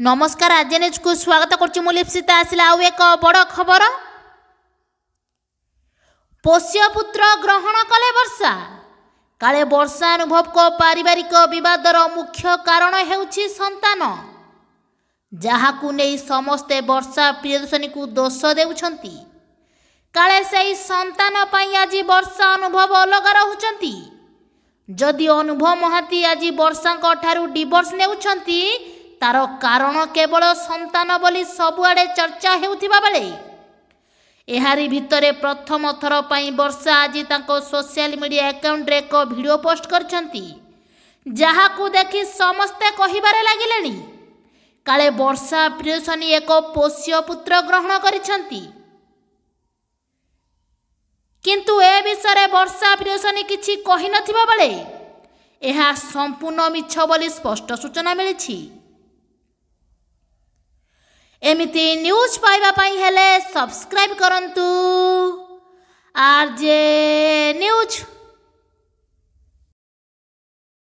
ନମସ୍କାର, ଆଜି ନ୍ୟୁଜ୍କୁ ସ୍ୱାଗତ କରୁଛି ମୁଁ ଲିପ୍ସିତା। ଆସିଲା ଆଉ ଏକ ବଡ଼ ଖବର। ପୋଷ୍ୟ ପୁତ୍ର ଗ୍ରହଣ କଲେ ବର୍ଷା। କାଳେ ବର୍ଷା ଅନୁଭବଙ୍କ ପାରିବାରିକ ବିବାଦର ମୁଖ୍ୟ କାରଣ ହେଉଛି ସନ୍ତାନ, ଯାହାକୁ ନେଇ ସମସ୍ତେ ବର୍ଷା ପ୍ରିୟଦର୍ଶିନୀକୁ ଦୋଷ ଦେଉଛନ୍ତି। କାଳେ ସେହି ସନ୍ତାନ ପାଇଁ ଆଜି ବର୍ଷା ଅନୁଭବ ଅଲଗା ରହୁଛନ୍ତି। ଯଦି ଅନୁଭବ ମହାନ୍ତି ଆଜି ବର୍ଷାଙ୍କ ଠାରୁ ଡିଭୋର୍ସ ନେଉଛନ୍ତି, ତାର କାରଣ କେବଳ ସନ୍ତାନ ବୋଲି ସବୁଆଡ଼େ ଚର୍ଚ୍ଚା ହେଉଥିବା ବେଳେ, ଏହାରି ଭିତରେ ପ୍ରଥମ ଥର ପାଇଁ ବର୍ଷା ଆଜି ତାଙ୍କ ସୋସିଆଲ ମିଡ଼ିଆ ଆକାଉଣ୍ଟରେ ଏକ ଭିଡ଼ିଓ ପୋଷ୍ଟ କରିଛନ୍ତି, ଯାହାକୁ ଦେଖି ସମସ୍ତେ କହିବାରେ ଲାଗିଲେଣି କାଳେ ବର୍ଷା ପ୍ରିୟଦର୍ଶିନୀ ଏକ ପୋଷ୍ୟ ପୁତ୍ର ଗ୍ରହଣ କରିଛନ୍ତି। କିନ୍ତୁ ଏ ବିଷୟରେ ବର୍ଷା ପ୍ରିୟଦର୍ଶିନୀ କିଛି କହିନଥିବା ବେଳେ ଏହା ସମ୍ପୂର୍ଣ୍ଣ ମିଛ ବୋଲି ସ୍ପଷ୍ଟ ସୂଚନା ମିଳିଛି। ଏମିତି ନ୍ୟୁଜ୍ ପାଇବା ପାଇଁ ହେଲେ ସବସ୍କ୍ରାଇବ୍ କରନ୍ତୁ ଆର୍ ଜେ ନ୍ୟୁଜ୍।